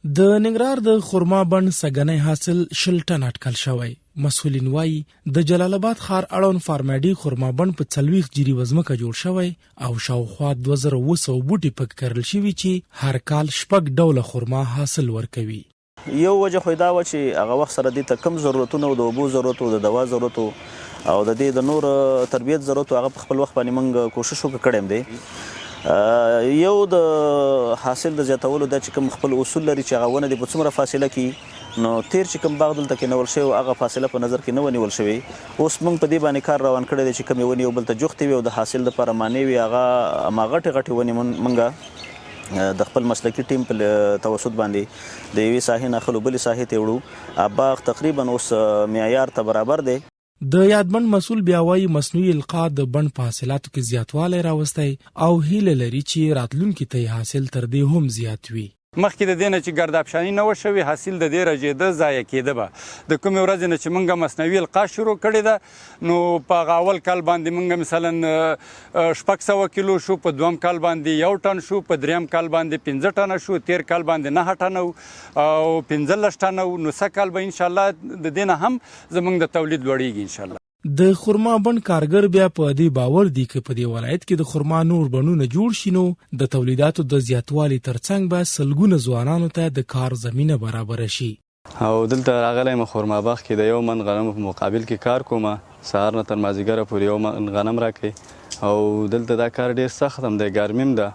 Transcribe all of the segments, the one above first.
د ننګرهار د خرما بڼ سږنی حاصل 20 ټنه اټکل شوی. مسؤلین وايي، د جلال اباد ښار اړوند فارماډي خرما بڼ په 40 جریبه ځمکه جوړ شوی او شاوخوا 2700 بوټي پکې کرل شوي چې هر کال شپږ ډوله خرما حاصل ورکوي. یو وجه خو یې دا وه چې هغه وخت سره دې ته کوم ضرورتونه وو، د اوبو ضرورت وو، د دوا ضرورت وو او د دې د نور تربیت ضرورت وو، هغه په خپل وخت باندې موږ کوشش وکړ، کړی هم دی. یو د حاصل د زیاتولو دا چې کوم خپل اصول لري چې هغه ونه دې په څومره فاصله کې، نو تیر چې کوم باغ دلته کې نول شوی هغه فاصله په نظر کې نه ونیول شوې. اوس موږ په دې باندې کار روان کړی دی چې کومې ونې یو بل ته جوختې وي او د حاصل لپاره معنی وي، هغه ما غټې غټې ونې مونږ د خپل مسلکي ټیم په توسط باندې د یوې ساحې نه اخلو بلې ساحې ته وړو. باغ تقریبا اوس معیار ته برابر دی. د یاد بڼ مسؤل بیا وايي، مصنوعي القاح د بڼ په حاصلاتو کې زیاتوالی راوستی او هیله لري چې راتلونکي ته یې حاصل تر دې هم زیات وي. مخکې د دې نه چې ګردافشاني نه وه شوې، حاصل د دې رژېده، ضایع کېده به. د کومې ورځې نه چې مونږ مصنوعي القاح شروع کړې ده، نو په هغه اول کال باندې مونږ مثلا 600 کیلو شو، په دوم کال باندې 1 ټن شو، په دریم کال باندې 5 ټنه شو، تیر کال باندې 9 ټنه او 15 ټنه، نو سږ کال به انشاءالله د دې نه هم زمونږ د تولید لوړیږي انشاءالله. د خرما بڼ کارګر بیا په دې باور دي که په دې ولایت کې د خرما نور بڼونه جوړ شي، نو د تولیداتو د زیاتوالي ترڅنګ به سلګونه ځوانانو ته د کار زمینه برابره شي. او دلته راغلی یم خرما باغ کې د 1 من غنمو په مقابل کې کار کوم، سهار نه تر مازدیګره پورې 1 من غنم راکوي او دلته دا کار ډیر سخت هم دی، ګرمي هم ده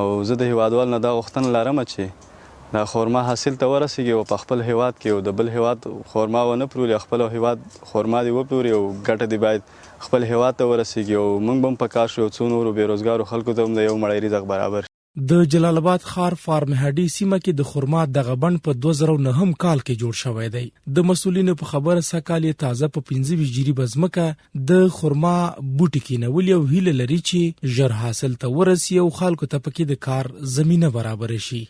او زه د هیوادوالو نه دا غوښتنه لرم چې دا خورما حاصل ته ورسیږي او په خپل هیواد کې او د بل هیواد خورما ونه پلوري، خپل هیواد خورما دې وپلوري او ګټه دې باید خپل هیواد ته ورسیږي او موږ به هم په کار شو او څو نورو بې روزګارو خلکو ته هم د یو مړی رزق برابر شي. د جلال اباد ښار فارمهډي سیمه کې د خرما دغه بڼ په 2009 کال کې جوړ شوی دی. د مسؤلینو په خبره سږ کال یې تازه په 25 جریبه ځمکه د خرما بوټي کینولي او هیله لري چې ژر حاصل ته ورسي او خلکو ته پکې د کار زمینه برابره شي.